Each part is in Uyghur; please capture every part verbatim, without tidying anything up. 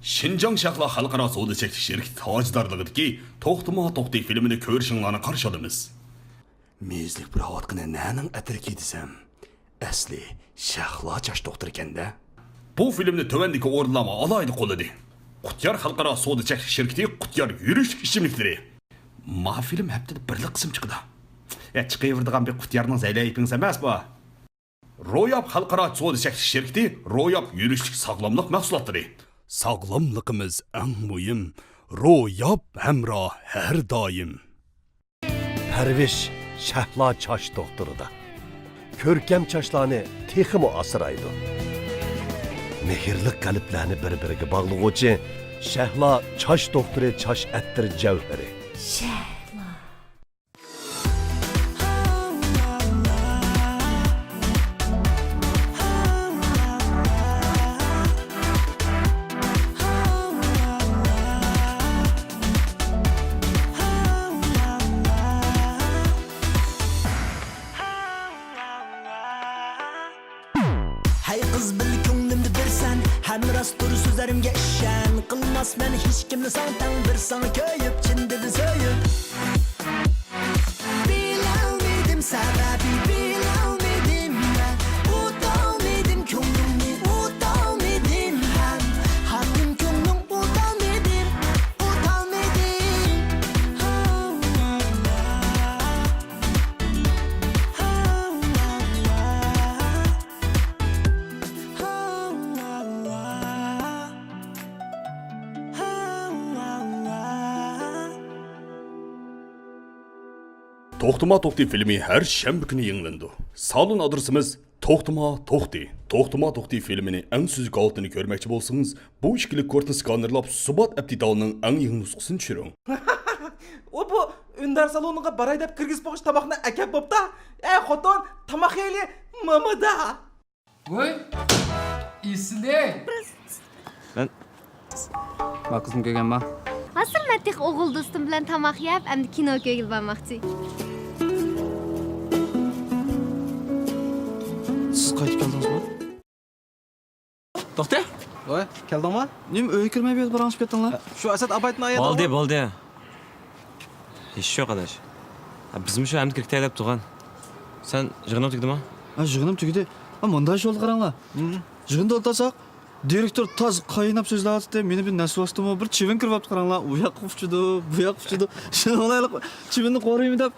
شىنجاڭ شەھلا خەلقئارا سودا چەكلىك شىركىتى تاجدارلىقىدىكى توختىما توختى فىلىمىنى كۆرۈشۈڭلارنى قارشى ئالىمىز. مېيىزلىك پۇراۋاتقىنى نەنىڭ ئەتىرىكى دېسەم، ئەسلى شەھلا چاچ دوختۇرىكەن-دە. بۇ فىلىمنى تۆۋەندىكى ئورۇنلارمۇ ئالاھىدە قوللىدى. قۇتيار خەلقئارا سودا چەكلىك شىركىتى قۇتيار يۈرۈشلۈك ئىچىملىكلىرى. ما فىلىم ھەپتىدە بىرلا قىسىم چىقىدۇ. يا، چىقىۋېرىدىغان بىر قۇتيارنىڭ زەيلەيپىڭىز ئەمەس بۇ. روياپ خەلقئارا سودا چەكلىك شىركىتى روياپ يۈرۈشلۈك ساغلاملىق مەھسۇلاتلىرى. ساغلاملىقىمىز ئەڭ مۇھىم، روياپ ھەمراھ ھەر دائىم. پەرۋىش شەھلا چاچ دوختۇرىدا. كۆركەم چاچلارنى تېخىمۇ ئاسرايدۇ. مېھىرلىك قەلبلەرنى بىر-بىرىگە باغلىغۇچى شەھلا چاچ دوختۇرى چاچ ئەتىر جەۋھىرى. شەھلا. ھەي قىز، بىل كۆڭلۈمدە بىرسەن، ھەم راستتۇر سۆزلىرىمگە ئىشەن. قىلماسمەن ھېچكىمنى ساڭا تەڭ، بىر ساڭا كۆيۈپ، چىن دىلدىن سۆيۈپ. بىلەلمىدىم سەۋەبى، بىلەلمىدىم مەن، ئۇتالمىدىم كۆڭلۈڭنى، ئۇتالمىدىم ھەم، خاتىن كۆڭلۈڭ ئۇتالمىدىم، ئۇتالمىدىم. توختىما توختى فىلىمى ھەر شەنبە كۈنى يېڭىلىنىدۇ. سالون ئادرېسىمىز توختىما توختى. توختىما توختى فىلىمىنى ئەڭ سۈزۈك ھالىتىنى كۆرمەكچى بولسىڭىز، بۇ ئىككىلىك كودنى سكانېرلاپ، سۇبات ئەپ دېتالىنىڭ ئەڭ يېڭى نۇسخىسىنى چۈشۈرۈڭ. ئۇ بۇ ئۈندەر سالونىغا باراي دەپ كىرگۈزۈپ قويغۇچ تاماقنى ئەكەپ بوپتا. ئەي خوتۇن، تاماق يەيلى، مامىدا. ۋوي، ئېسىلى! مەن ما قىزنى كۆرگەنما؟ ھازىر مەن تېخى ئوغۇل دوستۇم بىلەن تاماق يەپ، ئەمدى كىنو كۆرگىلى بارماقچى. سىز قايتىپ كەلدىڭىزما؟ توختى! ۋوي، كەلدىڭما؟ نېمە ئۆيگە كىرمەي بۇ يەردە پاراڭلىشىپ كەتتىڭلار؟ شۇ ئەسەت ئابايتنى ئايادىڭ. بولدى، بولدى. ئىش يوق، ئاداش. ھە، بىزمۇ شۇ ئەمدى كىرىپ كېتەي دەپ تۇرغان. سەن يىغىنىڭ تۈگىدىما؟ ھە، يىغىنىم تۈگىدى. ھە، مۇنداق ئىش بولدى، قاراڭلار. ھىم. يىغىندا ئولتۇرساق، دىرېكتور تاز قايناپ سۆزلەۋاتاتتى. مېنى بىر نەرسە باستىمۇ، بىر چىۋىن كىرىۋاپتۇ، قاراڭلار. ئۇ ياققا ئۇچىدۇ، بۇ ياققا ئۇچىدۇ. شۇنىڭ بىلەن چىۋىننى قورۇيمەن دەپ.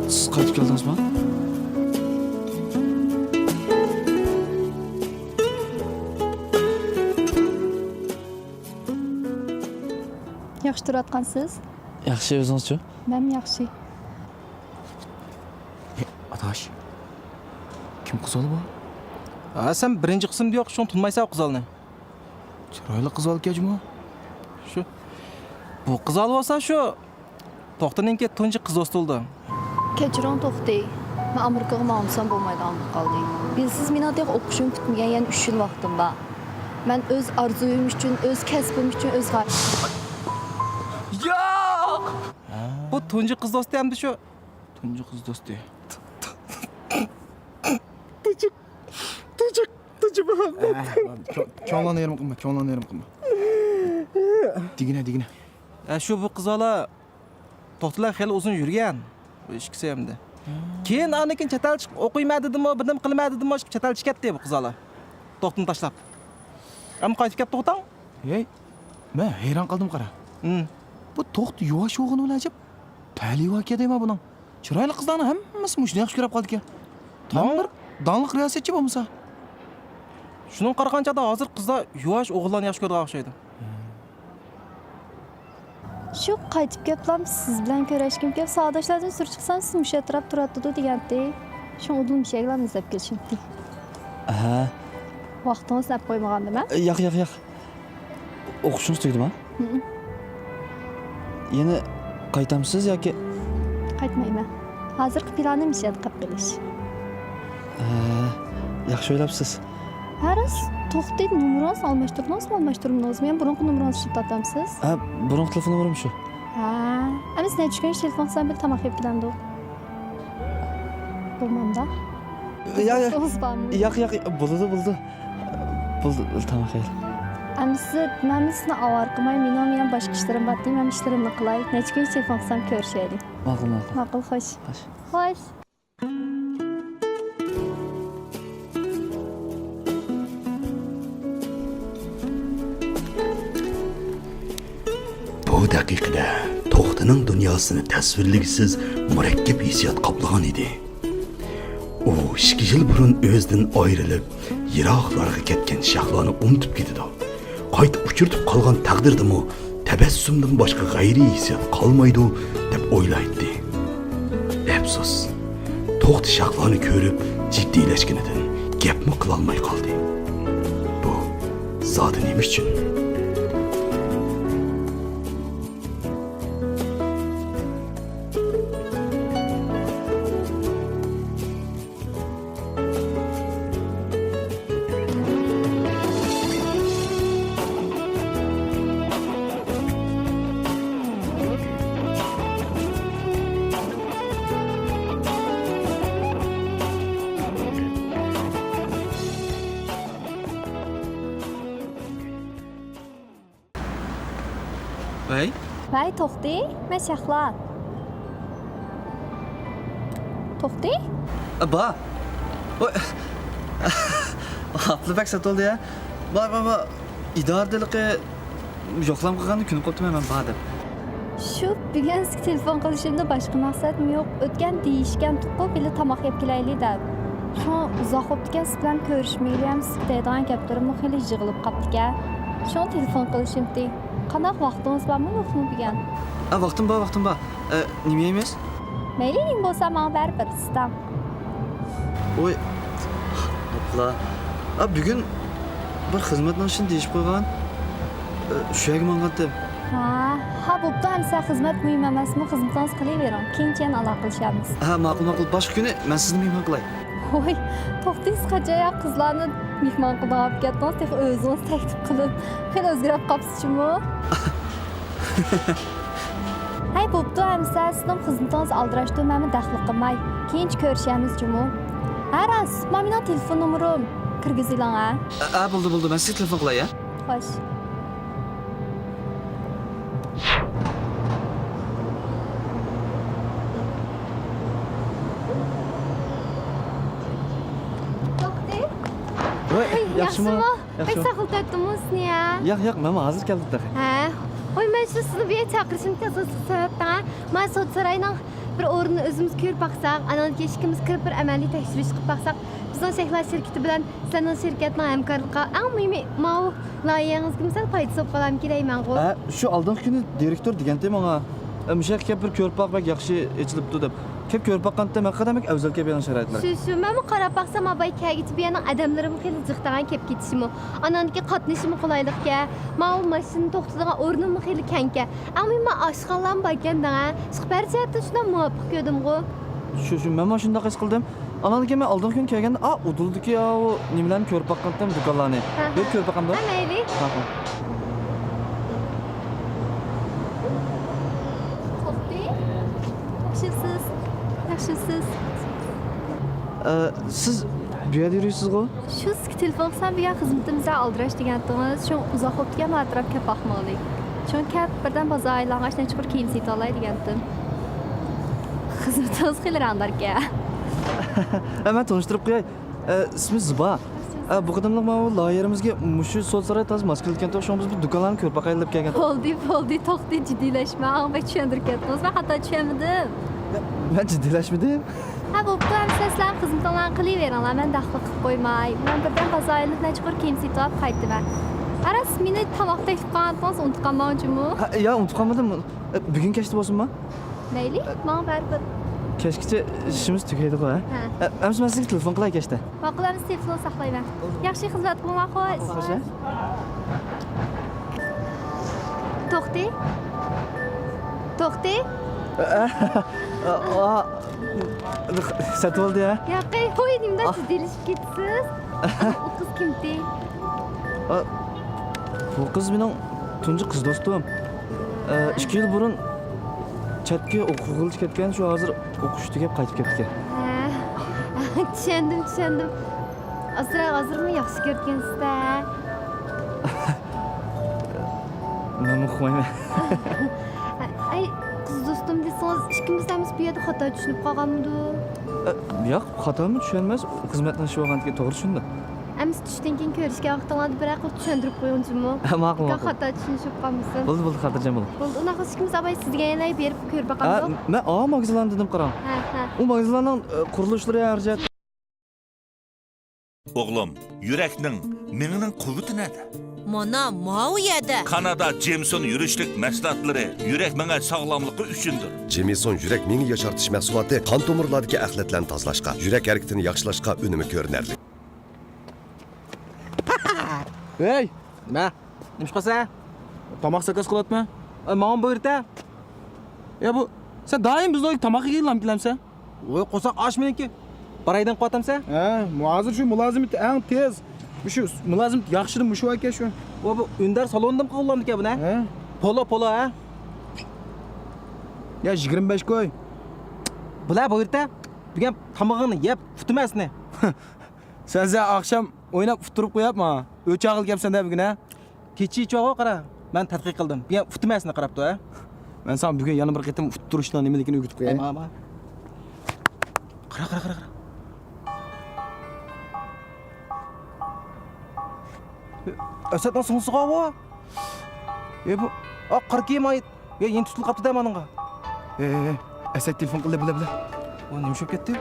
سىز قايتىپ كەلدىڭىزما؟ ياخشى تۇرۇۋاتقانسىز؟ ياخشى، ئۆزىڭىزچۇ؟ مەنمۇ ياخشى. ئاداش، كىم قىزال بۇ؟ ھە، سەن بىرىنچى قىسىمدا يوق، شۇڭا تونۇمايسەن ئۇ قىزالنى. چىرايلىق قىزالكەن جۇمۇ. شۇ. بۇ قىزال بولسا شۇ توختىنىڭكى تۇنجى قىز دوستى بولدى. كەچۈرۈڭ توختى، مەن ئامېرىكىغا ماڭمىسام بولمايدىغان بولۇپ قالدى. بىلىسىز، مېنىڭ تېخى ئوقۇشۇم پۈتمىگەن، يەنە ئۈچ يىل ۋاقتىم بار. مەن ئۆز ئارزۇيۇم ئۈچۈن، ئۆز كەسپىم ئۈچۈن، ئۆز غايە- ياق! بۇ تۇنجى قىز دوستى ئەمدى شۇ. تۇنجى قىز دوستى. تىجىك، تىجىك، تىجىك مۇھەببەت. ئە، كۆ-، كۆڭلۈڭنى يېرىم قىلما، كۆڭلۈڭنى يېرىم قىلما. دېگىنە، دېگىنە. ئە، شۇ بۇ قىز بالا توختى بىلەن خېلى ئۇزۇن يۈرگەن. بۇ ئىككىسى ئەمدى. كېيىن ئاندىن كېيىن چەت ئەل چىقىپ ئوقۇيمەن دېدىمۇ، بىر نېمە قىلىمەن دېدىمۇ، چەت ئەل چىقىپ كەتتى بۇ قىز بالا. توختىنى تاشلاپ. ئەمما قايتىپ كەپتۇ غۇتاڭ. ھەي، مەن ھەيران قالدىم، قارا. ھىم. بۇ توختى يۇۋاش بولغىنى بىلەن ئەجەب تەلىيى باركەن دەيمەن بۇنىڭ. چىرايلىق قىزلارنىڭ ھەممىسى مۇشۇنى ياخشى كۆرۈپ قالىدىكەن. تاڭ بىر داڭلىق رىياسەتچى بولمىسا. شۇنىڭغا قارىغان چاغدا ھازىر قىزلار يۇۋاش ئوغۇللارنى ياخشى كۆرىدىغان ئوخشايدۇ. شۇ قايتىپ كەپلا سىز بىلەن كۆرۈشكۈم كەپ، ساۋاقداشلاردىن سۈر چىقسام، سىز مۇشۇ ئەتراپتا تۇراتتىدۇ دېگەنتى. شۇڭا ئۇدۇل مۇشۇ يەرگىلا ئىزدەپ كېلىشىمتى. ھە. ۋاقتىڭىزنى ئەپ قويمىغاندىمەن؟ ياق، ياق، ياق. ئوقۇشىڭىز تۈگىدىما؟ ھىم. يەنە قايتامسىز ياكى؟ قايتمايمەن. ھازىرقى پىلانىم مۇشۇ يەردە قېلىپ قېلىش. ھە، ياخشى ئويلاپسىز. ھە، راست، توختى، نومۇرىڭىزنى ئالماشتۇردىڭىزمۇ، ئالماشتۇرمىدىڭىزمۇ؟ يەنە بۇرۇنقى نومۇرىڭىزنى ئىشلىتىۋاتامسىز؟ ھە، بۇرۇنقى تېلېفون نومۇرۇم شۇ. ھە، ئەمىسە نەچچە كۈن تېلېفون قىلسام بىر تاماق يەپ كېلەمدۇ؟ بولمامدا؟ ياق، ياق. ۋاقتىڭىز بارمۇ؟ ياق، ياق، بولىدۇ، بولىدۇ. بولىدۇ، تامام، خەير. ئەمىسە، مەن سىزنى ئاۋارە قىلماي، مېنىڭ يەنە باشقا ئىشلىرىم بار، مەن ئىشلىرىمنى قىلاي. نەچچە كۈن تېلېفون قىلسام كۆرۈشەيلى. ماقۇل، ماقۇل. ماقۇل، خوش. ماقۇل. خوش. بۇ دەقىقىدە توختىنىڭ دۇنياسىنى تەسۋىرلىگۈسىز مۇرەككەپ ھېسسىيات قاپلىغان ئىدى. ئۇ ئىككى يىل بۇرۇن ئۆزىدىن ئايرىلىپ، يىراقلارغا كەتكەن شەھلانى ئۇنتۇپ كېتىدۇ. قايتا ئۇچرىتىپ قالغان تەقدىردىمۇ تەبەسسۇمدىن باشقا غەيرىي ھېسسىيات قالمايدۇ، دەپ ئويلايتتى. ئەپسۇس، توختى شەھلانى كۆرۈپ جىددىيلەشكىنىدىن گەپمۇ قىلالماي قالدى. بۇ زادى نېمە ئۈچۈن؟ ۋەي. ۋەي، توختى، مەن شەھلا. توختى؟ ئە، با. ۋاي. ئاپلا بەك سەت بولدى يا. با، با، با. ئىدارىدە ھېلىقى يوقلام قىلغاندا كۈنى قوپتىمەن مەن با دەپ. شۇ بۈگۈن سىزگە تېلېفون قىلىشىمدا باشقا مەقسەتمۇ يوق. ئۆتكەن دېيىشكەنتۇققۇ، بىللە تاماق يەپ كېلەيلى دەپ. شۇڭا ئۇزاق بوپتىكەن سىز بىلەن كۆرۈشمىگىلى ھەم سىز دەيدىغان گەپلىرىممۇ خېلى يىغىلىپ قاپتىكەن. شۇڭا تېلېفون قىلىشىمتى. قانداق، ۋاقتىڭىز بارمۇ يوقمۇ بۈگۈن؟ ئە، ۋاقتىم بار، ۋاقتىم بار. ئە، نېمە يەيمىز؟ مەيلى، نېمە بولسا ماڭا بەرىبىر، ئىستەڭ. ۋوي، ئاپلا. ئا، بۈگۈن بىر خىزمەتنىڭ ئىشىنى دېيىشىپ قويغان. ئە، شۇ يەرگە ماڭغانتىم. ھا، ھا، بوپتۇ، ئەمسە خىزمەت مۇھىم ئەمەسمۇ، خىزمىتىڭىز قىلىۋېرىڭ. كېيىنچە يەنە ئالاقىلىشارمىز. ھە، ماقۇل، ماقۇل. باشقا كۈنى مەن سىزنى مېھمان قىلاي. ۋوي، توختى، سىز قاچان يا قىزلارنى مېھمان قىلىدىغان بولۇپ كەتتىڭىز؟ تېخى ئۆزىڭىز تەكلىپ قىلىپ، خېلى ئۆزگىرىپ قاپسىز جۇمۇ. ھەي، بوپتۇ، ئەمسە سىزنىڭ خىزمىتىڭىز ئالدىراشتۇ، مەنمۇ دەخلى قىلماي. كېيىنچە كۆرۈشەرمىز جۇمۇ. ھە، راست، مانا مېنىڭ تېلېفون نومۇرۇم. كىرگۈزۈۋېلىڭ، ھە. ئە، ئە، بولدى، بولدى، مەن سىزگە تېلېفون قىلاي، ھە. خوش. توختى. ۋاي، ياخشىمۇ؟ ياخشىمۇ؟ ياخشى. بەك ساقلىتىۋەتتىممۇ سىزنى يا؟ ياق، ياق، مەنمۇ ھازىر كەلدىم تېخى. ھە. ۋاي، مەن شۇ سىزنى بۇ يەرگە چاقىرىشىمدىكى ئاساسلىق سەۋەب دەڭە. مانا سودا ساراينىڭ بىر ئورنىنى ئۆزىمىز كۆرۈپ باقساق، ئانان كېيىن ئىككىمىز كىرىپ بىر ئەمەلىي تەكشۈرۈش قىلىپ باقساق، بىزنىڭ شەھلا شىركىتى بىلەن سىلەرنىڭ شىركەتنىڭ ھەمكارلىقى، ئەڭ مۇھىمى ماۋۇ لايىھەڭىزگىمۇ سەل پايدىسى بولۇپ قالامىكىن دەيمەنغۇ. ھە، شۇ ئالدىنقى كۈنى دىرېكتور دېگەنتى ماڭا، ئە، مۇشۇ يەرگە كەپ بىر كۆرۈپ باق، بەك ياخشى ئېچىلىپتۇ دەپ. كەپ كۆرۈپ باققانتىم، ھەقىقەتەن بەك ئەۋزەل كەپ يەنە شارائىتلار. شۇ، شۇ، مەنمۇ قاراپ باقسام، ھا، باي كەلگۈچە بۇ يەرنىڭ ئادەملىرىمۇ خېلى جىق دېگەن كەپ كېتىشىمۇ. ئاناندىكى قاتنىشىمۇ قولايلىقكەن. ماۋۇ ماشىنا توختىدىغان ئورنىمۇ خېلى كەڭكەن. ئەڭ مۇھىمى ئاشخانىلارمۇ باركەن دەڭە. ئىشقا بەرچە جەھەتتىن شۇنداق مۇۋاپىق كۆردۈمغۇ. شۇ، شۇ، مەنمۇ شۇنداق ھېس قىلدىم. ئاناندىن كېيىن مەن ئالدىنقى كۈنى كەلگەندە، ئا، ئۇدۇلدىكى ئاۋۇ نېمىلەرنى كۆرۈپ باققانتىم، دۇكانلارنى. ھە، ھە. بېرىپ كۆرۈپ باقامدۇ؟ ھە، مەيلى. ھە، ھە. توختى. ياخشىمسىز؟ ياخشىمسىز؟ ئە، سىز بۇ يەردە يۈرۈيسىزغۇ؟ شۇ سىزگە تېلېفون قىلسام، بۇ يەر خىزمىتىمىزدە ئالدىراش دېگەنتىڭىز، شۇڭا ئۇزاق بوپتىكەن، ئەتراپ كەپ باقمىغىلى. شۇڭا كەپ، بىردەم بازار ئايلانغاچ نەچچە قۇر كىيىم سېتىۋالاي دېگەنتىم. خىزمىتىڭىز خېلى رەڭداركەن. ھە، مەن تونۇشتۇرۇپ قوياي. ئە، ئىسمى زىبا. ئە، بۇ قېتىملىق ماۋۇ لايىھەمىزگە مۇشۇ سودا ساراي تازا ماس كېلىدىكەنتۇق، شۇڭا بىز بۇ دۇكانلارنى كۆرۈپ باقايلى دەپ كەلگەن. بولدى، بولدى، توختى، جىددىيلەشمە، ئاڭ بەك چۈشەندۈرۈپ كەتتىڭىز، مەن خاتا چۈشەنمىدىم. مەن جىددىيلەشمىدىم. ھە، بوپتۇ، ئەمسە سىلەر خىزمىتىڭلارنى قىلىۋېرىڭلار، مەن داخلىق قىلىپ قويماي. مەن بىردەم بازار ئايلىنىپ نەچچە قۇر كىيىم سېتىۋاپ قايتىمەن. ھە، راست، مېنى تاماق تەكلىپ قىلغانتىڭىز ئۇنتۇپ قالماڭ جۇمۇ. ھە، ياق، ئۇنتۇپ قالمىدىم. ئە، بۈگۈن كەچتە بولسۇنمۇ؟ مەيلى، ماڭا بەرىبىر. كەچكىچە ئىشىمىز تۈگەيدىغۇ، ھە؟ ھە. ئە، ئەمسە مەن سىزگە تېلېفون قىلاي كەچتە. ماقۇل، ئەمسە تېلېفون ساقلايمەن. ياخشى، خىزمەت قىلىڭلار، خوش. خوش، ھە؟ توختى. توختى. ئە، ئە، ئە، ئە، سەت بولدى، ھە؟ ياقەي، ھوي، نېمىنداق جىددىيلىشىپ كېتىسىز؟ ئۇ قىز كىمتى؟ ئە، بۇ قىز مېنىڭ تۇنجى قىز دوستۇم. ئە، ئىككى يىل بۇرۇن چەتكە ئوقۇغىلى كەتكەن، شۇ ھازىر ئوقۇش تۈگەپ قايتىپ كەپتىكەن. ھە. چۈشەندىم، چۈشەندىم. ئازراق ھازىرمۇ ياخشى كۆرگەنسىز-دە. مەنمۇ ئۇقمايمەن. ئەي، قىز دوستۇم دېسىڭىز، ئىككىمىز ھەممىسى بۇ يەردە خاتا چۈشىنىپ قالغانمىدۇ؟ ئە، ياق، خاتامۇ چۈشەنمەس. خىزمەتنىڭ ئىشى بولغاندىكىن توغرا چۈشىنىدۇ. ئەمىسە چۈشتىن كېيىن كۆرۈشكەن ۋاقتىڭلاردا بىرەر قېتىم چۈشەندۈرۈپ قويۇڭ جۇمۇ. ھە، ماقۇل، ماقۇل. خاتا چۈشىنىش بولۇپ قالمىسۇن. بولدى، بولدى، خاتىرجەم بولۇڭ. بولدى، ئۇنداق بولسا ئىككىمىز ئاۋاي سىزگە يەنە بېرىپ كۆرۈپ ھە، باقامدۇق؟ مەن ئا ماگىزىنلارنى دېدىم، قاراڭ. ھە، ھە. ئۇ ماگىزىنلارنىڭ، ئە، قۇرۇلۇشلىرى ھەر جەھەتتىن. ئوغلۇم، يۈرەكنىڭ، مېڭىنىڭ قۇۋۋىتى نەدە؟ مانا، ماۋۇ يەردە. كانادا جېمسون يۈرۈشلۈك مەھسۇلاتلىرى يۈرەك مېڭە ساغلاملىقى ئۈچۈندۇر. جېمسون يۈرەك مېڭە ياشارتىش مەھسۇلاتى قان تومۇرلاردىكى ئەخلەتلەرنى تازىلاشقا، يۈرەك ھەرىكىتىنى ياخشىلاشقا ئۈنۈمى كۆرۈنەرلىك. ھەي! نېمە؟ نېمە ئىش قىلسەن؟ تاماق زاكاز قىلىۋاتىمەن. ئە، ماڭا بۇيرۇتە. يا بۇ، سەن دائىم بىزنىڭ ئۆيگە تاماق يېگىلى كېلەمسەن؟ ۋوي، قورساق ئاچ مېنىڭكى. باراي دەڭ قىلىۋاتامسەن؟ ھە، ھازىر شۇ مۇلازىمىتى ئەڭ تېز. شۇ مۇلازىمىتى ياخشىدىن مۇشۇ ئەكەن شۇ. ۋوي، بۇ ئۆندەر سالونىدىمۇ قىلغانلامدىكەن بۇنى؟ ھە. پولو، پولو، ھە؟ يا، يىگىرمە بەش كوي. بۇلار بۇيرۇتە. بۈگۈن تامىقىڭنى يەپ، ئۇتتۇرىمەن سېنى. سەن، سەن ئاخشام ئويناپ ئۇتتۇرۇپ قويۇپ ماڭا. ئۆچ ئاغىلى كەپسەن-دە بۈگۈن، ھە؟ كېچە چوغۇ قارا. مەن تەتقىق قىلدىم. بۈگۈن ئۇتتۇرىمەن سېنى قاراپ تۇر، ھە؟ مەن ساڭا بۈگۈن يەنە بىر قېتىم ئۇتتۇرۇشنىڭ نېمىلىكىنى ئۆگىتىپ قوياي. ماڭا، ماڭا. قارا، قارا، قارا، قارا. ئەسەتنىڭ سىڭلىسىغۇ بۇ. ئە، بۇ، ئا، قارا كىيىم ئايت. يا، يېنى تۇتۇلۇپ قاپتۇ-دە مانىڭغا. ئە، ئە، ئە، ئەسەت تېلېفون قىلدى، بىلە، بىلە. ئۇ نېمە ئىش بولۇپ كەتتى؟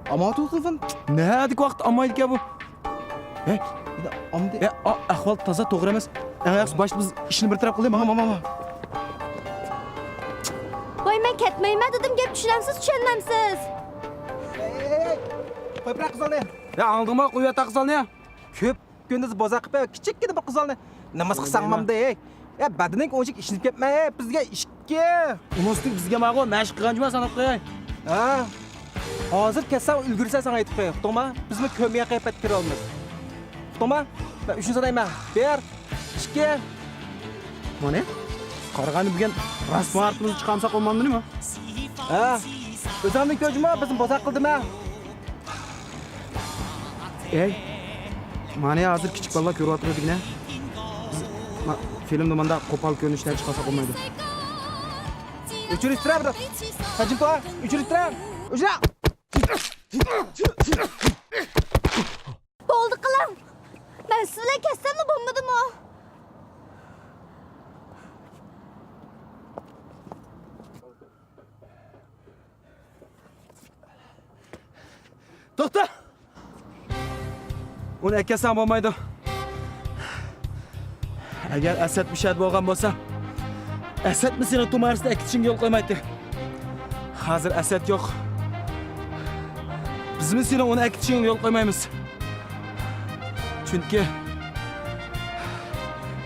ئاماتۇ تېلېفون. نەدىكى ۋاقىت ئامايدىكەن بۇ. ھەي. ئامدى. ئە، ئا-، ئەھۋال تازا توغرا ئەمەس. ئەڭ ياخشىسى باشتا بىز ئىشنى بىر تەرەپ قىلىمىز. ماما، ماما. ۋاي، مەن كەتمەيمەن دېدىم، گەپ چۈشىنەمسىز، چۈشەنمەمسىز؟ ھەي، ھەي، ھەي. قويۇپ بېرە قىزلارنى. يا، ئاڭلىدىڭمۇ؟ قويۇۋەت قىزلارنى. كۆپ كۈندۈز بوزەك قىلىپ، كىچىككىنە بىر قىزلارنى ناماز قىلساڭ مامدى. يا، بەدىنىڭ ئوشۇق ئىشلىپ كەتمە، بىزگە ئىشىككە. ئۇنىڭ ئۈستىگە بىزگە ماغۇ مەشىق قىلغان جۇما ساناپ قوياي. ھە. ھازىر كەتسەڭ ئۈلگۈرسە ساڭا ئېيتىپ قوياي، ئۇقتۇڭما؟ بىزمۇ كۆرمىگەن قىياپەتتە كىرىۋالىمىز. ئۇقتۇڭما؟ مەن ئۈچىنچى سانايمەن. بىر، ئىككى. مانا، قارىغاندا بۈگۈن راست مائارىپىمىزنى چىقارمىساق بولمامدۇ نېمە؟ ھە. ئۆزۈڭدىن كۆرجىمۇ، بىزنى بوزەك قىلدىمە. ئەي، مانا ھازىر كىچىك بالىلار كۆرۈۋاتىدۇ دېگىنە. بىز، ما، فىلىمدا مانداق قوپال كۆرۈنۈشلەر چىقارساق بولمايدۇ. ئۆچۈرۈشتۈرە بىر. ساجىن تۇر، ئۆچۈرۈشتۈرە. ئۆچۈرە. بولدى قىلىڭ. مەن سىز بىلەن كەتسەملا بولمىدىمۇ؟ توختا! ئۇنى ئەكەلسەڭ بولمايدۇ. ئەگەر ئەسەت مۇشۇ يەردە بولغان بولسا، ئەسەتمۇ سېنىڭ تۇمارىسىنى ئەكېتىشىڭگە يول قويمايتتى. ھازىر ئەسەت يوق. بىزمۇ سېنىڭ ئۇنى ئەكېتىشىڭگە يول قويمايمىز. چۈنكى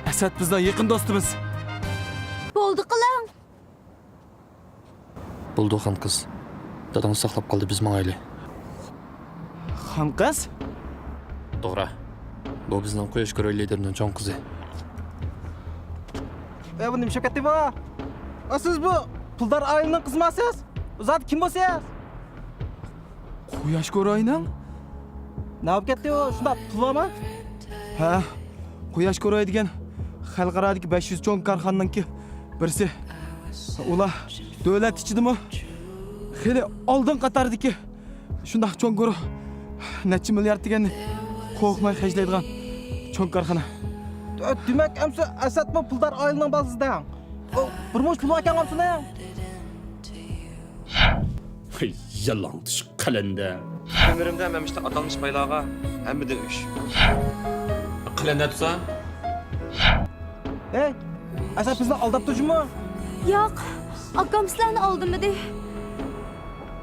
ئەسەت بىزنىڭ يېقىن دوستىمىز. بولدى قىلىڭ. بولدى، خانقىز. داداڭ ساقلاپ قالدى، بىز ماڭايلى. خانقىز؟ توغرا. بۇ بىزنىڭ قۇياش كوراي لىدېرىنىڭ چوڭ قىزى. ئە، بۇ نېمە ئىش بولۇپ كەتتى بۇ؟ ئا، سىز بۇ پۇلدار ئائىلىنىڭ قىزىما سىز؟ ئۇ زادى كىم بولسىز؟ قۇياش كوراينىڭ؟ نېمە بولۇپ كەتتى ئۇ؟ شۇنداق پۇل بارمۇ؟ ھە، قۇياش كوراي دېگەن خەلقئارادىكى بەش يۈز چوڭ كارخانىنىڭكى بىرسى. ئۇلار دۆلەت ئىچىدىمۇ خېلى ئالدىن قاتاردىكى شۇنداق چوڭ گۇرۇھ، نەچچە مىليارد دېگەننى قورقماي خەجلەيدىغان چوڭ كارخانا. دە-، دېمەك، ئەمسە ئەسەتمۇ پۇلدار ئائىلىنىڭ بالىسى دەڭ. ئۇ بىر مۇنچە پۇل باركەن ئەمسىنىڭ. يالاڭتۇش قەلەندەر. ئۆمرۈمدە مەن مۇشۇنداق ئاتالمىش بايلارغا ھەممىدىن ئۈچ. قەلەندەر تۇرسا؟ ھەي، ئەسەت بىزنى ئالداپتۇ جۇمۇ؟ ياق، ئاكام سىلەرنى ئالدىمىدى.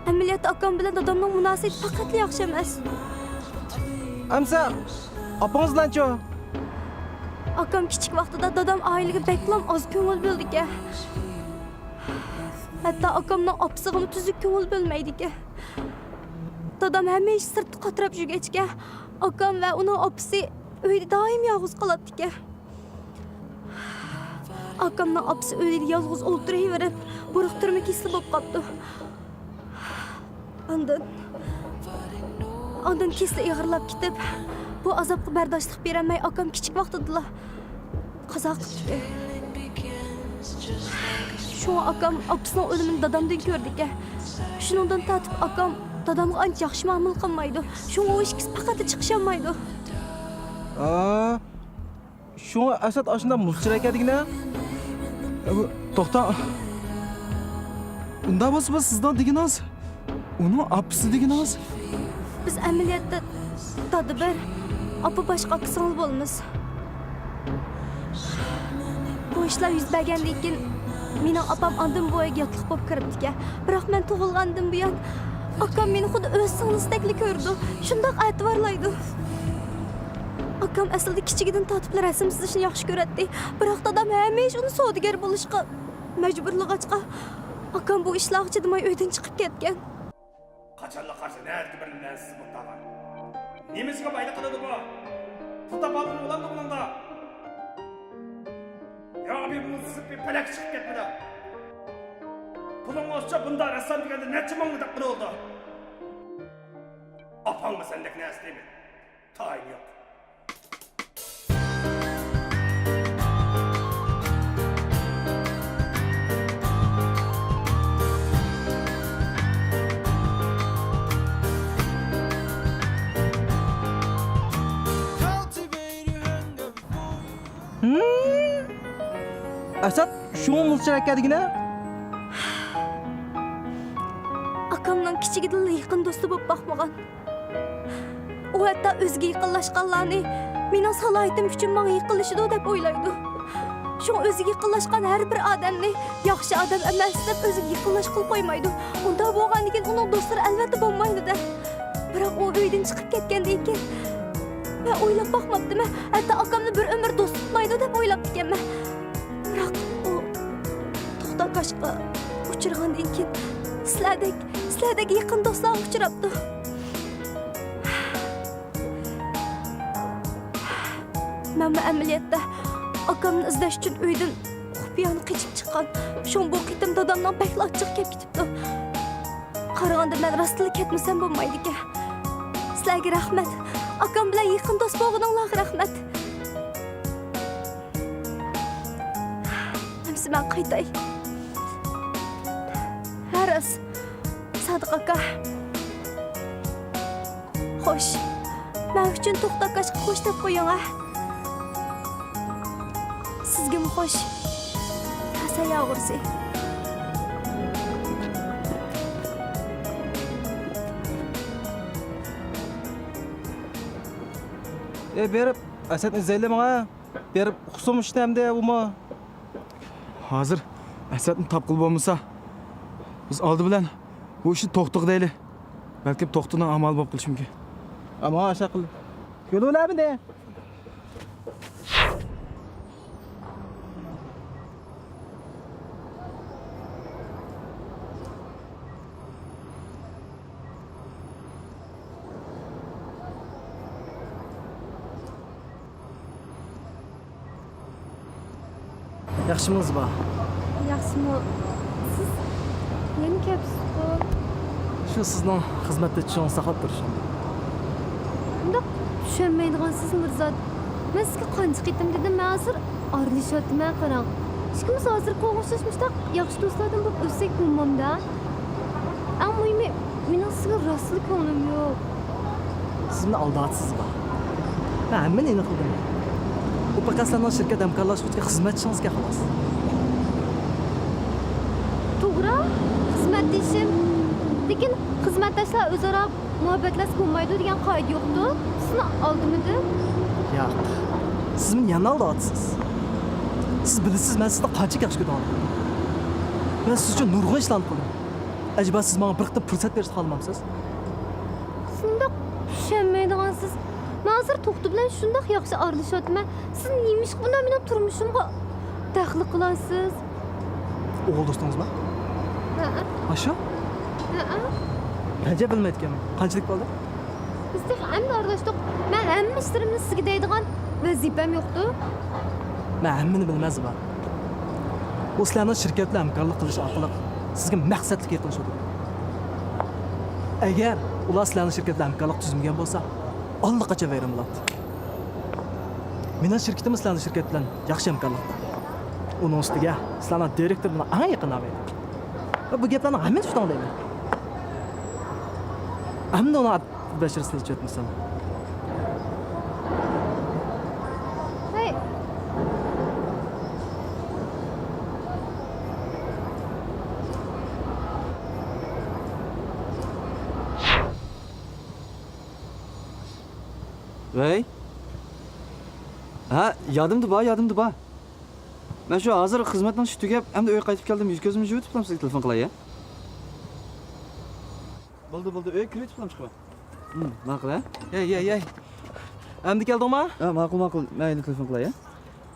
ئەمەلىيەتتە ئاكام بىلەن دادامنىڭ مۇناسىۋىتى پەقەتلا ياخشى ئەمەس. ئەمسە ئاپىڭىز بىلەنچۇ؟ ئاكام كىچىك ۋاقتىدا دادام ئائىلىگە بەكلا ئاز كۆڭۈل بۆلىدىكەن. ھەتتا ئاكامنىڭ ئاپىسىغىمۇ تۈزۈك كۆڭۈل بۆلمەيدىكەن. دادام ھەمىشە سىرتتا قاتراپ يۈرگەچكە، ئاكام ۋە ئۇنىڭ ئاپىسى ئۆيدە دائىم يالغۇز قالاتتىكەن. ئاكامنىڭ ئاپىسى ئۆيدە يالغۇز ئولتۇرۇۋېرىپ، بۇرۇق تۈرمە كېسىلى بولۇپ قاپتۇ. ئاندىن، ئاندىن كېسىلى ئېغىرلاپ كېتىپ، بۇ ئازابقا بەرداشلىق بېرەلمەي، ئاكام كىچىك ۋاقتىدىلا قازا قىپتىكەن. شۇڭا ئاكام ئاپىسىنىڭ ئۆلۈمىنى دادامدىن كۆرىدىكەن. شۇنىڭدىن تارتىپ ئاكام دادامغا ئانچە ياخشى مۇئامىلە قىلمايدۇ. شۇڭا ئۇ ئىككىسى پەقەت چىقىشالمايدۇ. ئا، شۇڭا ئەسەت ئاشۇنداق مۇزچىراي ئىكەن دېگىنە. ئە، بۇ، توختاڭ. ئۇنداق بولسا بۇ سىزنىڭ دېگىنىڭىز، ئۇنىڭ ئاپىسى دېگىنىڭىز. بىز ئەمەلىيەتتە دادا بىر، ئاپا باشقا، ئاكا سىڭىل بولىمىز. بۇ ئىشلار يۈز بەرگەندىن كېيىن، مېنىڭ ئاپام ئاندىن بويىغا ياتلىق بولۇپ كىرىپتىكەن. بىراق مەن تۇغۇلغاندىن بۇيان، ئاكام مېنى خۇددى ئۆز سىڭلىسىدەكلا كۆرىدۇ، شۇنداق ئەتىۋارلايدۇ. ئاكام ئەسلىدە كىچىكىدىن تارتىپلا رەسىم سىزىشنى ياخشى كۆرەتتى. بىراق دادام ھەمىشە ئۇنى سودىگەر بولۇشقا مەجبۇرلىغاچقا، ئاكام بۇ ئىشلارغا چىدىماي ئۆيدىن چىقىپ كەتكەن. قاچانلا قارىسا نەدىكى بىر نەرسىسى بولۇپ قالغان. نېمىسىگە بايلىق قىلىدۇ بۇ؟ پۇل تاپالغىنى بولامدۇ بۇنىڭدا؟ يا بىر مۇنسىپ بىر پەلەك چىقىپ كەتمىدى. پۇلۇڭ بولسىچۇ بۇنداق رەسسام دېگەندە نەچچە مىڭ دەپ قىلىۋالىدۇ. ئاپاڭمۇ سەندەك نەرسە دەيمەن. تايىنى يوق. ھىم؟ ئەسەت، شۇڭا مۇزچىراي ئىكەن دېگىنە؟ ئاكامنىڭ كىچىكىدىنلا يېقىن دوستى بولۇپ باقمىغان. ئۇ ھەتتا ئۆزىگە يېقىنلاشقانلارنى مېنىڭ سالاھىيىتىم ئۈچۈن ماڭا يېقىنلىشىدۇ دەپ ئويلايدۇ. شۇڭا ئۆزىگە يېقىنلاشقان ھەر بىر ئادەمنى ياخشى ئادەم ئەمەس دەپ ئۆزىگە يېقىنلاشقىلى قويمايدۇ. ئۇنداق بولغاندىكىن ئۇنىڭ دوستلىرى ئەلۋەتتە بولمايدۇ-دە. بىراق ئۇ ئۆيدىن چىقىپ كەتكەندىن كېيىن مەن ئويلاپ باقماپتىمەن، ھەتتا ئاكامنى بىر ئۆمۈر دوست تۇتمايدۇ دەپ ئويلاپتىكەنمەن. بىراق ئۇ توختى ئاكاشقا ئۇچرىغاندىن كېيىن سىلەردەك، سىلەردەك يېقىن دوستلارغا ئۇچراپتۇ. مەنمۇ ئەمەلىيەتتە ئاكامنى ئىزدەش ئۈچۈن ئۆيدىن خۇپىيانە قېچىپ چىققان. شۇڭا بۇ قېتىم دادامنىڭ بەكلا ئاچچىقى كەپ كېتىپتۇ. قارىغاندا مەن راستلا كەتمىسەم بولمايدىكەن. سىلەرگە رەھمەت. ئاكام بىلەن يېقىن دوست بولغىنىڭلارغا رەھمەت. ئەمسە مەن قايتاي. ھە، راست. سادىق ئاكا. خوش. مەن ئۈچۈن توختى ئاكاشقا خوش دەپ قويۇڭ، ھە. سىزگىمۇ خوش. ھەسەن ياغۇرسى. ئە، بېرىپ ئەسەتنى ئىزدەيلى ماڭا. بېرىپ ئۇقسۇن ئىشنى ئەمدى ئۇمۇ. ھازىر ئەسەتنى تاپقىلى بولمىسا، بىز ئالدى بىلەن بۇ ئىشنى توختىغا دەيلى. بەلكىم توختىنىڭ ئامالى بولۇپ قېلىشى مۇمكىن. ئەمما ئاشۇ قىل. كۆرۈۋالامىدى. ياخشىمۇ زىبا؟ ياخشىمۇ؟ سىز يەنە كەپسىزغۇ؟ شۇ سىزنىڭ خىزمەتتە چىشىڭىزنى ساقلاپ تۇرۇشۇم. ئۇنداق چۈشەنمەيدىغانسىز، مىرزات. مەن سىزگە قانچە قېتىم دېدىم، مەن ھازىر ئارىلىشىۋاتىمەن، قاراڭ. ئىككىمىز ھازىرقى ئوخشاش مۇشۇنداق ياخشى دوستلاردىن بولۇپ ئۆتسەك بولمامدا؟ ئەڭ مۇھىمى، مېنىڭ سىزگە راستلا كۆڭلۈم يوق. سىز مېنى ئالداۋاتىسىز، زىبا. مەن ھەممىنى ئېنىق بىلىمەن. ئۇ پەقەت سىلەرنىڭ شىركەت ھەمكارلاشقۇچى خىزمەتچىڭىزكەن، خالاس. توغرا، خىزمەتدىشىم. لېكىن خىزمەتداشلار ئۆزئارا مۇھەببەتلەشسە بولمايدۇ دېگەن قائىدە يوقتۇ. سىزنى ئالدىمىدىم. ياق. سىز مېنى يەنە ئالداۋاتىسىز. سىز بىلىسىز، مەن سىزنى قانچىلىك ياخشى كۆرىدىغانلىقىمنى. مەن سىز ئۈچۈن نۇرغۇن ئىشلارنى قىلدىم. ئەجەبا، سىز ماڭا بىر قېتىم پۇرسەت بېرىشنى خالىمامسىز؟ شۇنداق چۈشەنمەيدىغانسىز. مەن ھازىر توختى بىلەن شۇنداق ياخشى ئارىلىشىۋاتىمەن. سىز نېمىشقا بۇنداق مېنىڭ تۇرمۇشۇمغا دەخلى قىلاسىز؟ ئوغۇل دوستىڭىزمۇ؟ ھەئە. ئاشۇ؟ ھەئە. ئەجەب بىلمەيدىكەنمەن. قانچىلىك بولدى؟ بىز تېخى ئەمدى ئارىلاشتۇق. مەن ھەممە ئىشلىرىمنى سىزگە دەيدىغان ۋەزىپەم يوقتۇ. مەن ھەممىنى بىلىمەن، زىبا. ئۇ سىلەرنىڭ شىركەت بىلەن ھەمكارلىق قىلىش ئارقىلىق سىزگە مەقسەتلىك يېقىنلىشىۋاتىدۇ. ئەگەر ئۇلار سىلەرنىڭ شىركەت بىلەن ھەمكارلىق تۈزمىگەن بولسا، ئاللىقاچان ۋەيران بولاتتى. مېنىڭ شىركىتىم سىلەرنىڭ شىركەت بىلەن ياخشى ھەمكارلىقتا. ئۇنىڭ ئۈستىگە سىلەرنىڭ دىرېكتور بىلەن ئەڭ يېقىن ھەمراھ. بۇ گەپلەرنىڭ ھەممىسى شۇنداق دەيمەن. ئەمدى ئۇنىڭ بەشىرىسىنى ئېچىۋەتمىسەم. ھەي! ۋەي. ھە، يادىمدا بار، يادىمدا بار. مەن شۇ ھازىر خىزمەتنىڭ ئىشى تۈگەپ، ئەمدى ئۆيگە قايتىپ كەلدىم. يۈز كۆزۈمنى يۇيۇۋېتىپلا سىزگە تېلېفون قىلاي، ھە؟ بولدى، بولدى، ئۆيگە كىرىۋېتىپلا چىقىمەن. ھىم، ماقۇل، ھە؟ ھەي، ھەي، ھەي. ئەمدى كەلدىڭما؟ ھە، ماقۇل، ماقۇل. مەن ئەمدى تېلېفون قىلاي، ھە؟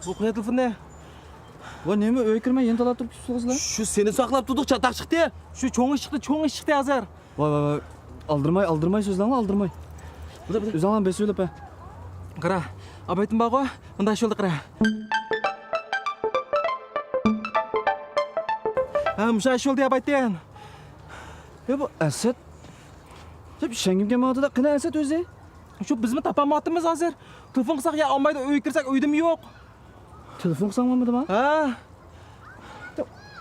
بۇ قويە تېلېفوننى. ۋاي، نېمە، ئۆيگە كىرمەي يەنە تالاپ تۇرۇپ كېتىپسىزلەر؟ شۇ سېنى ساقلاپ تۇردۇق، چاتاق چىقتى. شۇ چوڭ ئىش چىقتى، چوڭ ئىش چىقتى ھازىر. ۋاي، ۋاي، ۋاي. ئالدىرماي، ئالدىرماي سۆزلەڭلار، ئالدىرماي. بۇدا، بۇدا. ئۆزۈڭلار بېسىۋېلىپ، ھە. قارا، ئابايتىن بارغۇ، مۇنداق ئىش بولدى، قارا. ھە، مۇشۇ ئىش بولدى، ئابايتىن. يا، بۇ ئەسەت. يا، ئىشەنگۈم كەلمەيۋاتىدۇ. قېنى ئەسەت ئۆزى؟ شۇ بىزمۇ تاپالمايۋاتىمىز ھازىر. تېلېفون قىلساق يا ئالمايدۇ، ئۆيگە كىرسەك ئۆيدىمۇ يوق. تېلېفون قىلساڭلارمىدىما؟ ھە.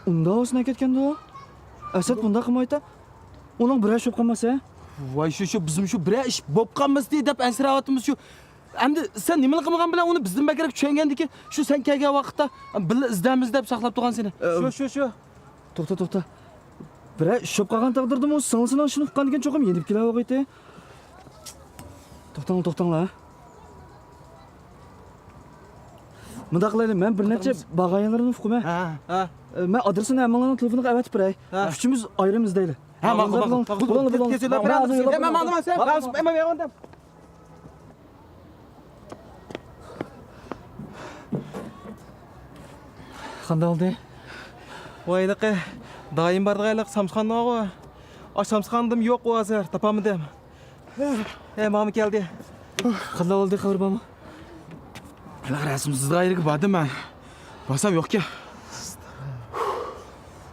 ئۇنداق ئوسنا كەتكەندۇ. ئەسەت بۇنداق قىلمايتا. ئۇنىڭ بىرەر ئىش بولۇپ قالماسا؟ ۋاي شۇ، شۇ، بىزمۇ شۇ بىرەر ئىش بولۇپ قالمىسىدى دەپ ئەنسىرەۋاتىمىز شۇ. ئەمدى سەن نېمىلا قىلمىغان بىلەن ئۇنى بىزدىن بەكرەك چۈشەنگەندىكىن، شۇ سەن كەلگەن ۋاقىتتا بىللە ئىزدەيمىز دەپ ساقلاپ تۇرغان سېنى. ئە، شۇ، شۇ، شۇ. توختا، توختا. بىرەر ئىش بولۇپ قالغان تەقدىردىمۇ سىڭلىسىنىڭ ئىشىنى ئۇققاندىكىن چوقۇم يېنىپ كېلەلىگەيتتى. توختاڭلار، توختاڭلار. مۇنداق قىلايلى، مەن بىر نەچچە بارغان يەرلىرىنى ئۇقىمەن. ھە، ھە. ئە، مەن ئادرېسىنى ھەممىڭلارنىڭ تېلېفونىغا ئەۋەتىپ بېرەي. ھە. ئۈچىمىز ئايرىم ئىزدەيلى. ھە، ماقۇل، ماقۇل. بولۇڭ، بولۇڭ، بولۇڭ. تېز يۆتەپ بېرىڭ. مەن ھازىر يۆتەپ بېرىمەن. قانداق بولدى؟ ۋاي، ھېلىقى دائىم بارىدىغان ھېلىقى سامسىخاننىڭغۇ. ئاشۇ سامسىخانىدىمۇ يوق ئۇ ھازىر، تاپالمىدىم. ھەي، ماما كەلدى. قانداق بولدى، خەۋىرى بارمۇ؟ ھېلىقى رەسىم سىزىدىغان يېرىگە باردىم مەن. بارسام يوقكەن.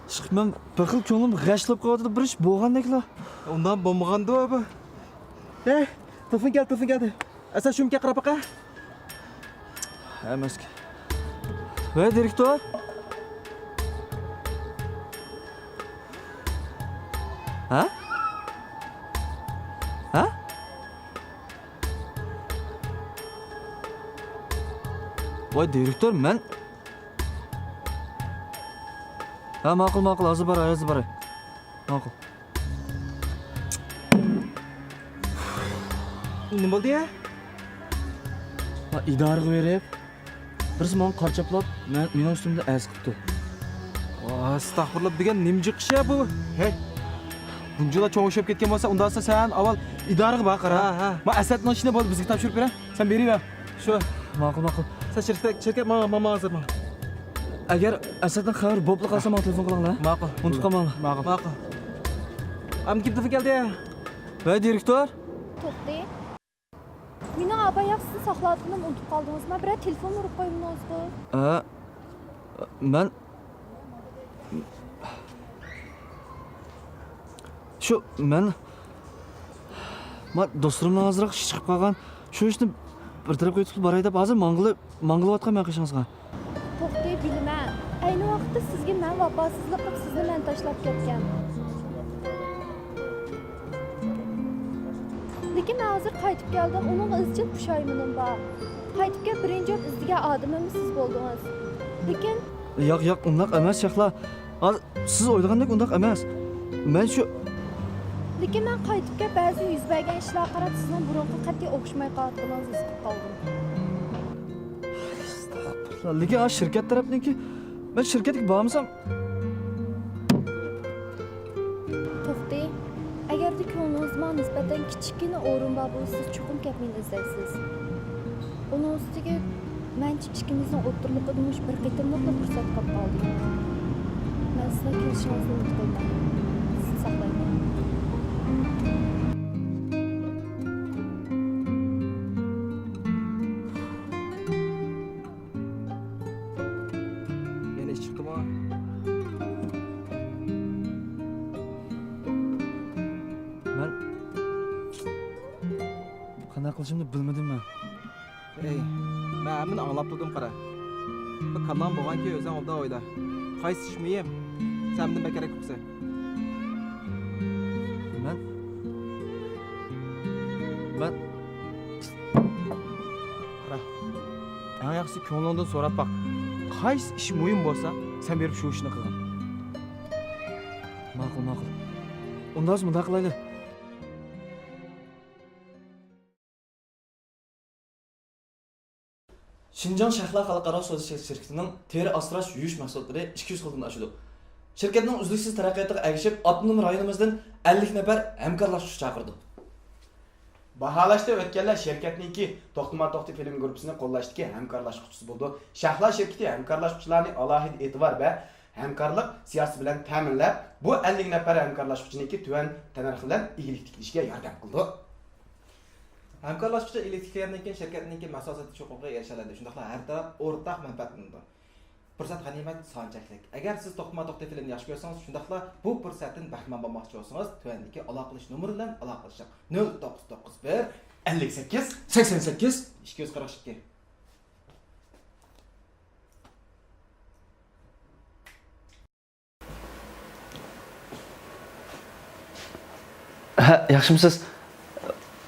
ئىشقىلىپ مەن بىر خىل كۆڭلۈم غەش بولۇپ قېلىۋاتىدۇ، بىر ئىش بولغاندەكلا. ئۇنداق بولمىغاندۇ بۇ. ھەي، تېلېفون كەلدى، تېلېفون كەلدى. ئەسەت شۇمىكەن، قاراپ باقە. ئەمەسكەن. ۋەي، دىرېكتور. ھە؟ ھە؟ ۋاي، دىرېكتور، مەن. ھە، ماقۇل، ماقۇل، ھازىر باراي، ھازىر باراي. ماقۇل. نېمە بولدى يا؟ ھە، ئىدارىگە بېرىپ، بىرسى ماڭا قارا چاپلاپ، مەن، مېنىڭ ئۈستۈمدە ئەرز قىپتۇ. ئەستەغپۇرۇللا، دېگەن نېمە جىق ئىش يا بۇ؟ ھەي، بۇنچىلا چوڭ ئىش بولۇپ كەتكەن بولسا، ئۇنداقسا سەن ئاۋۋال ئىدارىگە بار، قارا. ھە، ھە. ما ئەسەتنىڭ ئىشىنى بولدى، بىزگە تاپشۇرۇپ بېرە. سەن بېرىۋەر. شۇ. ماقۇل، ماقۇل. سەن شىركەت، شىركەت ماڭا، ماڭا ھازىر ماڭا. ئەگەر ئەسەتنىڭ خەۋىرى بولۇپلا قالسا، ماڭا تېلېفون قىلىڭلار. ماقۇل. ئۇنتۇپ قالماڭلار. ماقۇل. ماقۇل. ئەمدى كىم تېلېفون كەلدى؟ ۋەي، دىرېكتور. توختى. مېنىڭ ئاپاياق سىزنى ساقلاۋاتقىنىمنى ئۇنتۇپ قالدىڭىزما؟ بىرەر تېلېفون ئۇرۇپ قويمىدىڭىزغۇ؟ ھە، مەن شۇ، مەن، ما، دوستلىرىمنىڭ ئازراق ئىشى چىقىپ قالغان. شۇ ئىشنى بىر تەرەپكە ئۆتكۈزۈپ باراي دەپ، ھازىر ماڭغىلى، ماڭغىلىۋاتقان مەن قېشىڭىزغا. توختى، بىلىمەن. ئەينى ۋاقىتتا سىزگە مەن ۋاپاسىزلىق قىلىپ، سىزنى مەن تاشلاپ كەتكەن. لېكىن مەن ھازىر قايتىپ كەلدىم، ئۇنىڭغا ئىزچىل پۇشايمىنىم بار. قايتىپ كېلىپ بىرىنچى بولۇپ ئىزدىگەن ئادىمىم سىز بولدىڭىز. لېكىن ياق، ياق، ئۇنداق ئەمەس، شەھلا. ھازىر سىز ئويلىغاندەك ئۇنداق ئەمەس. مەن شۇ لېكىن مەن قايتىپ كېلىپ بەزى يۈز بەرگەن ئىشلارغا قاراپ سىزنىڭ بۇرۇنقى قەتئىي ئوخشىماي قالاتتىغىنىڭىزنى ھېس قىلىپ قالدىم. ئەستەغپۇرۇللا. لېكىن ھا شىركەت تەرەپنىڭكى، مەن شىركەتكە بارمىسام. توختى، ئەگەردە كۆڭلىڭىزدە ماڭا نىسبەتەن كىچىككىنە ئورۇن بار بولسا، سىز چوقۇم كەپ مېنى ئىزدەيسىز. ئۇنىڭ ئۈستىگە مەنچە ئىككىمىزنىڭ ئوتتۇرىلىقىدا مۇشۇ بىر قېتىملىقلا پۇرسەت قاپ قالدى. مەن سىزنىڭ كېلىشىڭىزنى ئۈمىد قىلىمەن. سىزنى ساقلايمەن. يەنە ئىش چىقتىمۇ؟ مەن ئىشىمنى بىلمىدىم مەن. ئەي، مەن ھەممىنى ئاڭلاپ تۇردۇم، قارا. بىر كاللاڭ بولغانكى ئۆزۈڭ ئوبدان ئويلا. قايسى ئىش مۇھىم؟ سەن مەندىن بەكرەك ئۇقىسەن. مەن، مەن، قارا، ئەڭ ياخشىسى كۆڭلۈڭدىن سوراپ باق. قايسى ئىش مۇھىم بولسا، سەن بېرىپ شۇ ئىشنى قىلغىن. ماقۇل، ماقۇل. ئۇنداق بولسا مۇنداق قىلايلى. شىنجاڭ شەھلا خەلقئارا سودا شىركىتىنىڭ تېرە ئاسراش، يۇيۇش مەھسۇلاتلىرى ئىككى يۈز خىلدىن ئاشىدۇ. شىركەتنىڭ ئۈزلۈكسىز تەرەققىياتىغا ئەگىشىپ، ئاپتونوم رايونىمىزدىن ئەللىك نەپەر ھەمكارلاشقۇچى چاقىرىدۇ. باھالاشتا ئۆتكەنلەر شىركەتنىڭكى توختىماي توختى فىلىم گۇرۇپپىسىنى قوللاشتىكى ھەمكارلاشقۇچىسى بولىدۇ. شەھلا شىركىتى ھەمكارلاشقۇچىلارنى ئالاھىدە ئېتىبار ۋە ھەمكارلىق سىياسىتى بىلەن تەمىنلەپ، بۇ ئەللىك نەپەر ھەمكارلاشقۇچىنىڭكى تۆۋەن تەننەرخ بىلەن ئىگىلىك تىكلىشىگە ياردەم قىلىدۇ. ھەمكارلاشقۇچى ئىگىلىك تىكلىگەندىن كېيىن شىركەتنىڭكى مەھسۇلات سېتىش ھوقۇقىغا ئېرىشەلەيدۇ، شۇنداقلا ھەر تەرەپ ئورتاق مەنپەئەتلىنىدۇ. پۇرسەت غەنىيمەت، سان چەكلىك. ئەگەر سىز توختىماي توختى فىلىمنى ياخشى كۆرسىڭىز، شۇنداقلا بۇ پۇرسەتتىن بەھرىمەن بولماقچى بولسىڭىز، تۆۋەندىكى ئالاقىلىشىش نومۇرى بىلەن ئالاقىلىشىڭ. نۆل توققۇز توققۇز بىر، ئەللىك سەككىز، سەكسەن سەككىز، ئىككى يۈز قىرىق ئىككى. ھە، ياخشىمۇسىز؟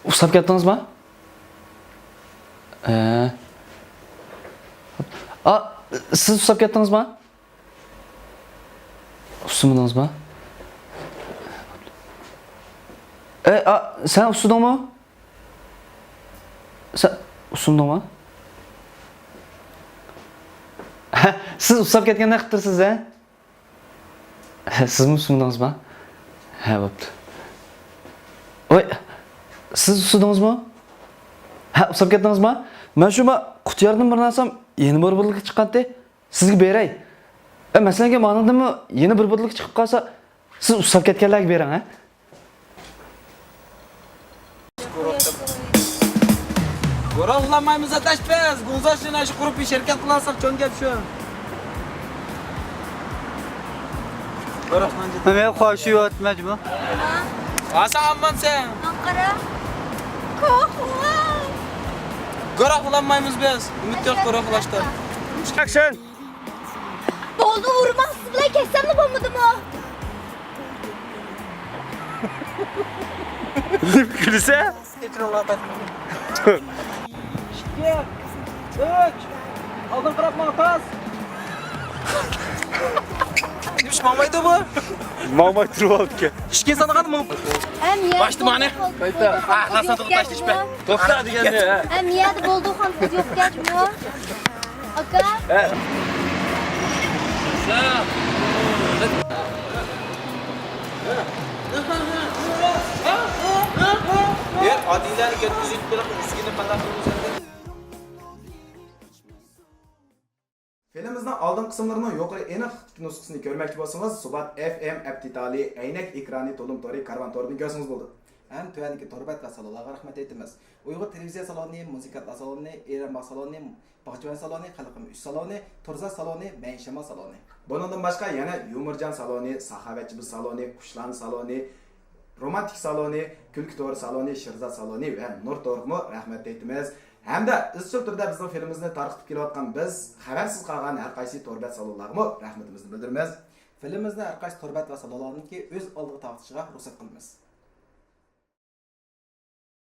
ئۇسساپ كەتتىڭىزما؟ ھە. ئا، سىز ئۇسساپ كەتتىڭىزما؟ ئۇسسىمىدىڭىزما؟ ئە، ئا، سەن ئۇسسىدىڭمۇ؟ سەن ئۇسسىمىدىڭما؟ ھە، سىز ئۇسساپ كەتكەندەك قىلىپ تۇرىسىز، ھە؟ سىزمۇ ئۇسسىمىدىڭىزما؟ ھە، بوپتۇ. ۋاي، سىز ئۇسسىدىڭىزمۇ؟ ھە، ئۇسساپ كەتتىڭىزما؟ مەن شۇ ما قۇتىياردىن بىرنى ئالسام، يەنە بىر بوتۇلكا چىققانتى. سىزگە بېرەي. ئە، مەسىلەنكى، مانىڭدىنمۇ يەنە بىر بوتۇلكا چىقىپ قالسا، سىز ئۇسساپ كەتكەنلەرگە بېرىڭ، ھە؟ گۇرۇھلانمايمىز ئاداش بىز. گۇڭزا شىنايشى قۇرۇپ بىر شىركەت قىلالىساق چوڭ گەپ شۇ. گۇرۇھلانجى. مەن خۇشۇ يوتمەجمۇ. ھاسا ئاممانسەن. ئانقارا. كوخلا. گۇرۇھلانمايمىز بىز. ئۈمىد يوق گۇرۇھلاشتىن. ئەكشن. بولدى، ئۇرماڭ، سىز بىلەن كەتسەملا بولمىدىمۇ؟ نېمە كۈلىسە؟ ئىككى، ئۈچ، ئالدىن قاراپ ماڭ، تاس. نېمىش ماڭمايدۇ بۇ؟ ماڭماي تۇرۇۋالىدىكەن. ئىككى سانىغان ماڭ. ھەم يەر باشتا مانا. قايتا. ئا، لاسا توختاش ئىش بە. توختا دېگەننى، ھە. ھەم يەردە بولدى، خانسىز يوق گەچمۇ؟ ئاكا. ئادىلەنى كەتكۈزۈپ بېرىپ، ئۈزگىنى قانداق قىلىمىز ئەمدى؟ فىلىمىمىزنىڭ ئالدىنقى قىسىملىرىنىڭ يۇقىرى ئېنىق نۇسخىسىنى كۆرمەكچى بولسىڭىز، سۇبات ئېف ئېم ئەپ دېتالى، ئەينەك ئېكرانى، تولۇم تورى، كارۋان تورىدىن كۆرسىڭىز بولىدۇ. ھەم تۆۋەندىكى تور بەت ۋە سالونلارغا رەھمەت ئېيتىمىز. ئۇيغۇر تېلېۋىزىيە سالونى، مۇزىكانتلار سالونى، ئېرەنباغ سالونى، باغچىۋەن سالونى، خەلقىم ئۈچ سالونى، تۇرزا سالونى، مەيىن شامال سالونى. بۇنىڭدىن باشقا يەنە يۇمۇرجان سالونى، ساخاۋەتچى بىز سالونى، قۇشلارنى سالونى، رومانتىك سالونى، كۈلكە تورى سالونى، شىرزات سالونى ۋە نۇر تورىغىمۇ رەھمەت ئېيتىمىز. ھەمدە ئىزچىل تۈردە بىزنىڭ فىلىمىمىزنى تارقىتىپ كېلىۋاتقان بىز خەۋەرسىز قالغان ھەر قايسى تور بەت سالونلارغىمۇ رەھمىتىمىزنى بىلدۈرىمىز. فىلىمىمىزنى ھەر قايسى تور بەت ۋە سالونلارنىڭكى ئۆز ئالدىغا تارقىتىشىغا رۇخسەت قىلىمىز.